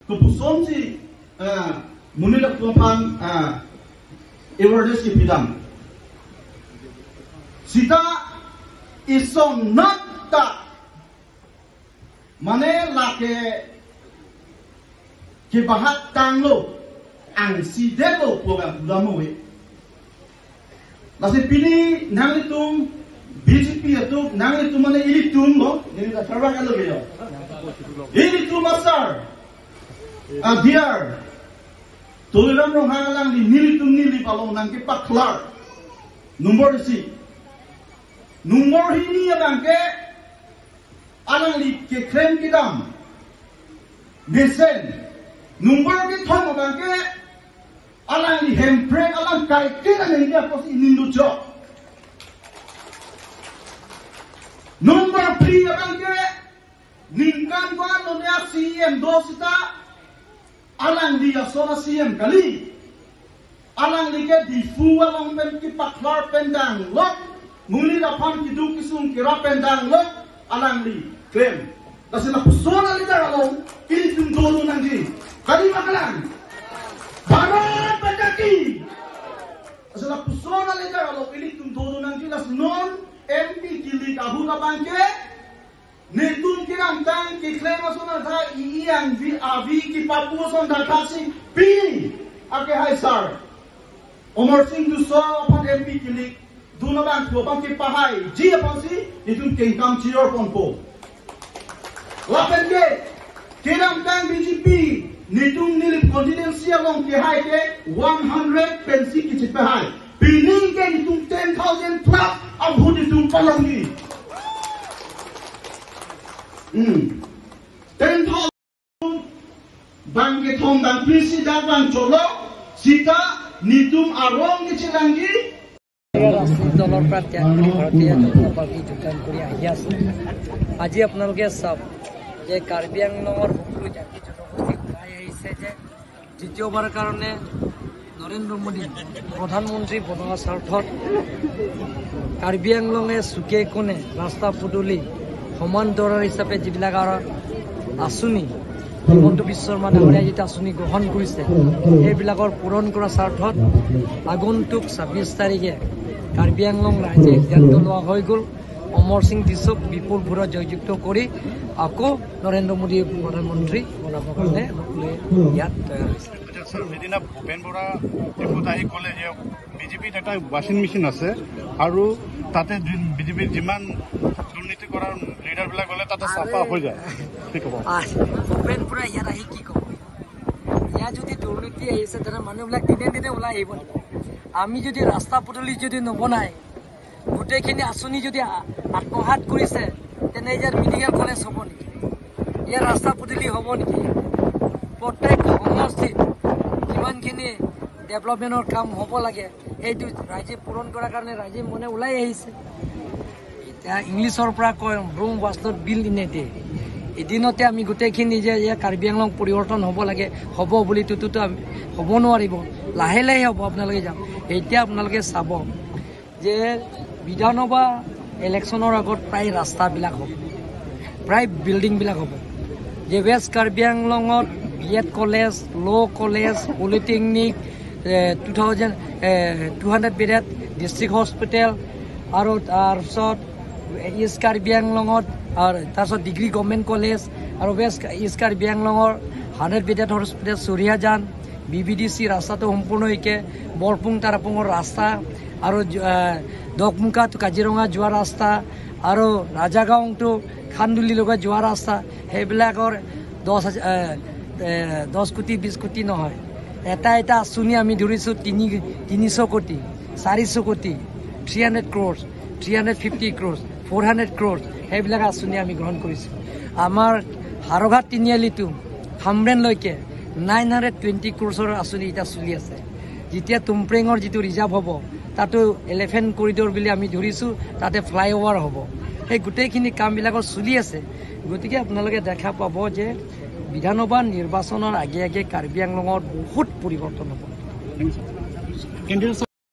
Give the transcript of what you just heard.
Kupusom si munilak tumpang awareness ki pidam. Sita ison natta mane lake ki bahat tanglo ang si delo program pudamo we. Lasi pili nang BJP itu nang itu mana ini tum lo, ini tak terang kalau dia. Ini tum asar, biar tulisan rong hangalang di nili tum nili kalau nang ke paklar, nomor si, nomor ini yang ke alang li ke klaim kidam, desen, nomor ke thom abang ke alang li hemprek alang kai ke nang ini apa sih ini lucu. Number 3 abang ke ningkan ko ano niya CM dosita alang dia sona CM kali alang di ke difu alang pen ki paklar pendang lok muli da pam ki du kisung kira pendang lok alang di claim kasi na pusona leader along ini tum dolo nang di kali makalang barat pendaki kasi na pusona leader along ini tum dolo nang di las non MP kili kahu na bangke netum kiram tang ki claim asona tha iang vi avi ki papu son tha sing pi ake hai sir Omar Singh du so aphan MP kili du na bang tho bang ki pahai ji aphan si netum kengkam chior ponpo lapen ke kiram tang BJP netum nilip continency along ki hai ke 100 pensi ki chit pahai pining ke netum 10,000 plus abhu nitum palanggi 10,000 bangke thom bang prisi da bang cholo sita nitum arong ni chilangi দলৰ পৰা ত্যাগ কৰি ভাৰতীয় জনতা party যোগদান কৰি আহি আছে। আজি আপোনালোকে চাওক যে কাৰ্বি আংলঙৰ সকলো জাতি জনগোষ্ঠী ওলাই আহিছে যে দ্বিতীয়বাৰৰ কাৰণে নৰেন্দ্ৰ মোদী প্ৰধানমন্ত্ৰী বনোৱাৰ স্বাৰ্থত কাৰ্বি আংলঙে চুকে কোণে ৰাস্তা পদূলি সমান্তৰাল হিচাপে যিবিলাক আৰু আঁচনি হিমন্ত বিশ্ব শৰ্মা ডাঙৰীয়াই যিটো আঁচনি গ্ৰহণ কৰিছে সেইবিলাকৰ পূৰণ কৰাৰ স্বাৰ্থত আগন্তুক 26 তাৰিখে কাৰ্বি আংলং ৰাইজে সিদ্ধান্ত লোৱা হৈ গ'ল। অমৰ সিং দিছক বিপুল ভোটত জয়যুক্ত কৰি আকৌ নৰেন্দ্ৰ মোদী প্ৰধানমন্ত্ৰী বনাবৰ কাৰণে সকলোৱে ইয়াত তৈয়াৰ হৈছে। সেইদিনা ভূপেন বৰা ডিপুত আহি ক'লে যে বিজেপিত এটা ৱাশ্বিং মেচিন আছে আৰু তাতে বিজেপিৰ যিমান দুৰ্নীতি কৰাৰ লিডাৰবিলাক গ'লে তাতে চাফা হৈ যায়। কি ক'ব ভূপেন বৰা ইয়াত আহি কি ক'ব? ইয়াত যদি দুৰ্নীতি আহিছে তেনে মানুহবিলাক দিনে দিনে ওলাই আহিব। আমি যদি ৰাস্তা পদূলি যদি নবনায় গোটেইখিনি আঁচনি যদি আত্মসাত কৰিছে তেনে ইয়াত মেডিকেল কলেজ হ'ব নেকি? ইয়াত ৰাস্তা পদূলি হ'ব নেকি? প্ৰত্যেক সমষ্টিত যিমানখিনি ডেভেলপমেণ্টৰ কাম হ'ব লাগে সেইটো ৰাইজে পূৰণ কৰাৰ কাৰণে ৰাইজে মনে ওলাই আহিছে। এতিয়া ইংলিছৰ পৰা কয় Rome was not built in a day. এদিনতে আমি গোটেইখিনি যে ইয়াত কাৰ্বি আংলং পৰিৱৰ্তন হ'ব লাগে হ'ব বুলিটোতো হ'ব নোৱাৰিব, লাহে লাহে হ'ব। আপোনালোকে যাওক এতিয়া আপোনালোকে চাব যে বিধানসভা ইলেকশ্যনৰ আগত প্ৰায় ৰাস্তাবিলাক হ'ব, প্ৰায় বিল্ডিংবিলাক হ'ব। যে ৱেষ্ট কাৰ্বি আংলঙত B Ed college, law college, polytechnic, 2,200 bedded district hospital আৰু তাৰপিছত ইষ্ট কাৰ্বি আংলঙত আৰু তাৰপিছত ডিগ্ৰী গভৰ্ণমেণ্ট কলেজ আৰু ৱেষ্ট ইষ্ট কাৰ্বি আংলঙৰ 100 bedded hospital, Suriyajan, BBDC ৰাস্তাটো সম্পূৰ্ণকে, বৰপুং তাৰাপুঙৰ ৰাস্তা আৰু দকমুকা টু কাজিৰঙা যোৱা ৰাস্তা আৰু ৰাজাগাঁও টু খান্দুলিলৈকে যোৱা ৰাস্তা, সেইবিলাকৰ 10 কোটি 20 কোটি নহয়, এটা এটা আঁচনি আমি ধৰিছোঁ 300 কোটি, 400 কোটি, 300 crores, 350 crores, 400 crores, সেইবিলাক আঁচনি আমি গ্ৰহণ কৰিছোঁ। আমাৰ হাৰঘাট তিনিআলিটো খামৰেনলৈকে 920 ক্ৰ'ৰ্ছৰ আঁচনি এতিয়া চলি আছে। যেতিয়া তুমপ্ৰেঙৰ যিটো ৰিজাৰ্ভ হ'ব তাতো এলিফেণ্ট কৰিডৰ বুলি আমি ধৰিছোঁ, তাতে ফ্লাইঅভাৰ হ'ব। সেই গোটেইখিনি কামবিলাকৰ চলি আছে। গতিকে আপোনালোকে দেখা পাব যে বিধানসভা নিৰ্বাচনৰ আগে আগে কাৰ্বি আংলঙত বহুত পৰিৱৰ্তন হ'ব।